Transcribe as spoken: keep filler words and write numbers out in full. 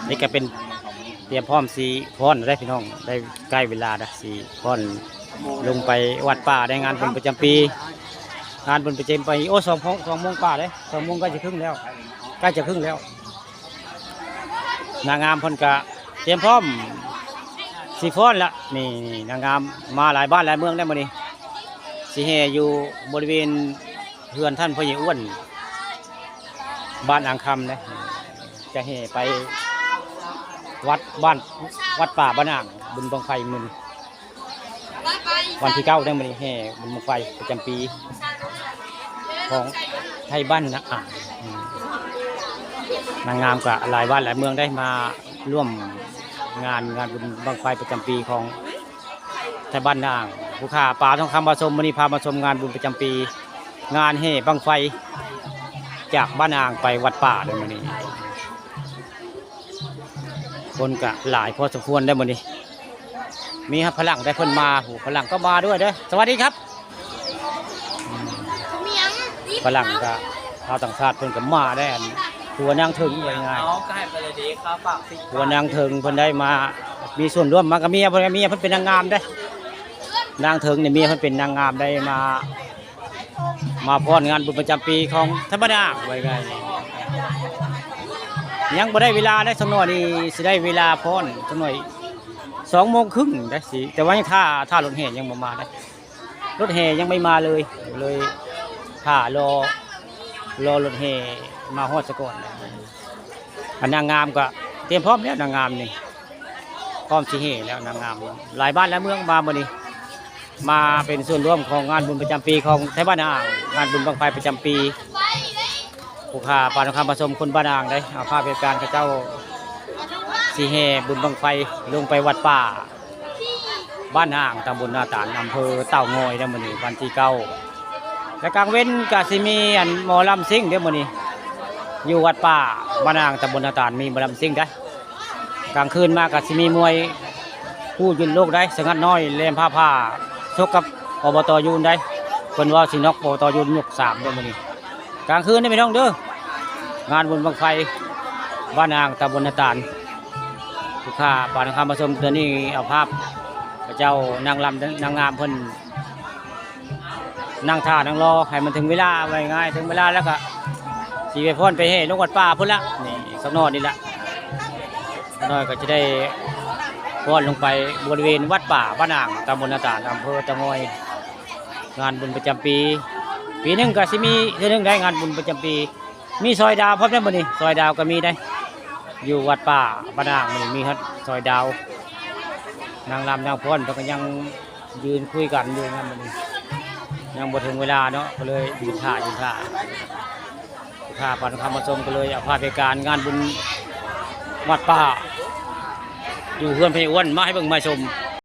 นี่ก็เป็นเตรียมพร้อมสิฟ้อนได้พี่น้อง ได้ใกล้เวลานะสิฟ้อนลงไปวัดป่าในงานบุญประจำปี งานบุญประจำปี โอ้ สองโมง สองโมงกว่าเลย สองโมงใกล้จะครึ่งแล้ว ใกล้จะครึ่งแล้ว นางงามเพิ่นก็เตรียมพร้อมสิฟ้อนละ นี่นางงามมาหลายบ้านหลายเมืองได้มื้อนี้ สิแห่อยู่บริเวณเฮือนท่านพ่อใหญ่อ้วน บ้านอ่างคำนะ จะแห่ไปวัดบ้าน วัดป่าบ้านอ่าง บุญบั้งไฟมื้อนี้ วันที่เก้าได้มื้อนี้แห่บุญบั้งไฟประจำปี ของไทบ้านนะอ่าง อืม นางงามก็หลายบ้านหลายเมืองได้มาร่วมงาน งานบุญบั้งไฟประจำปีของไทบ้านนะอ่าง ผู้ข้าปาทองคำมาชม มื้อนี้พามาชมงานบุญประจำปี งานแห่บั้งไฟ จากบ้านอ่างไปวัดป่าเลยมื้อนี้ คนก็หลายพอสมควรได้มื้อนี้ มีครับฝรั่งได้เพิ่นมา โห ฝรั่งก็มาด้วยเด้อ สวัสดีครับ อืม ฝรั่งก็ ชาวต่างชาติเพิ่นก็มาได้ อันผัวนางเถิงว่าง่าย เอาก็ให้ไปเลยดีครับ ฝากสิ ผัวนางเถิงเพิ่นได้มา มีส่วนร่วมมากับเมียเพิ่น เมียเพิ่นเป็นนางงามได้ นางเถิงเนี่ยเมียเพิ่นเป็นนางงามได้มา มาฟ้อนงานบุญประจำปีของไทบ้านนะอ่างว่าง่าย ยังบ่ได้เวลาได้สักหน่อยนี่ สิได้เวลาฟ้อนสักหน่อย สองโมงครึ่งได้สิ แต่ว่ายังท่า ท่ารถแห่ยังบ่มาได้ รถแห่ยังไม่มาเลย เลยท่ารอ รอรถแห่มาฮอดซะก่อน อันนางงามก็เตรียมพร้อมแล้ว นางงามนี่ พร้อมสิแห่แล้วนางงาม หลายบ้านหลายเมืองมามื้อนี้ มาเป็นส่วนร่วมของงานบุญประจำปีของไทบ้านนะอ่าง งานบุญบั้งไฟประจำปี ผู้ข้าปาทองคำมาชมคนบ้านนะอ่างได้ เอาภาพเหตุการณ์เขาเจ้าสิแห่บุญบั้งไฟลงไปวัดป่า บ้านนะอ่าง ตำบลนาตาล อำเภอเต่างอยนะมื้อนี้วันที่เก้า และกลางเว็นก็สิมีอันหมอลำซิ่งเด้อมื้อนี้ อยู่วัดป่าบ้านนะอ่าง ตำบลนาตาล มีหมอลำซิ่งได้ กลางคืนมาก็สิมีมวยคู่ยืนโลกได้ สงัดน้อย แหลมพาพา ชกกับ อบต ยูนได้ เพิ่นว่าสิน็อก อบต ยูนยกสามเด้อมื้อนี้ กลางคืนนี่พี่น้องเด้อ งานบุญบั้งไฟ บ้านนะอ่าง ตำบลนาตาล ผู้ข้าปาทองคำมาชม ตอนนี้เอาภาพพระเจ้านางรำนางงามเพิ่น นั่งท่านั่งรอให้มันถึงเวลา ว่าง่าย ถึงเวลาแล้วก็สิไปฟ้อนไปแห่ลงวัดป่าพุ้นละ นี่สักหน่อยนี่ละ สักหน่อยก็จะได้ฟ้อนลงไปบริเวณวัดป่าบ้านอ่าง ตำบลนาตาล อำเภอเต่างอย งานบุญประจำปี ปีหนึ่งก็สิมีเทื่อหนึ่งได้งานบุญประจำปี มีซอยดาวพร้อมได้มื้อนี้ ซอยดาวก็มีได้ อยู่วัดป่าบ้านอ่างมื้อนี้มีฮอดซอยดาว นางรำนางฟ้อนเพิ่นก็ยังยืนคุยกันอยู่นะมื้อนี้ ยังบ่ถึงเวลาเนาะ ก็เลยยืนท่า ยืนท่า ท่าปาทองคำมาชม ก็เลยเอาภาพเหตุการณ์งานบุญวัดป่า อยู่เฮือนพ่อใหญ่อ้วนมาให้เบิ่งมาชม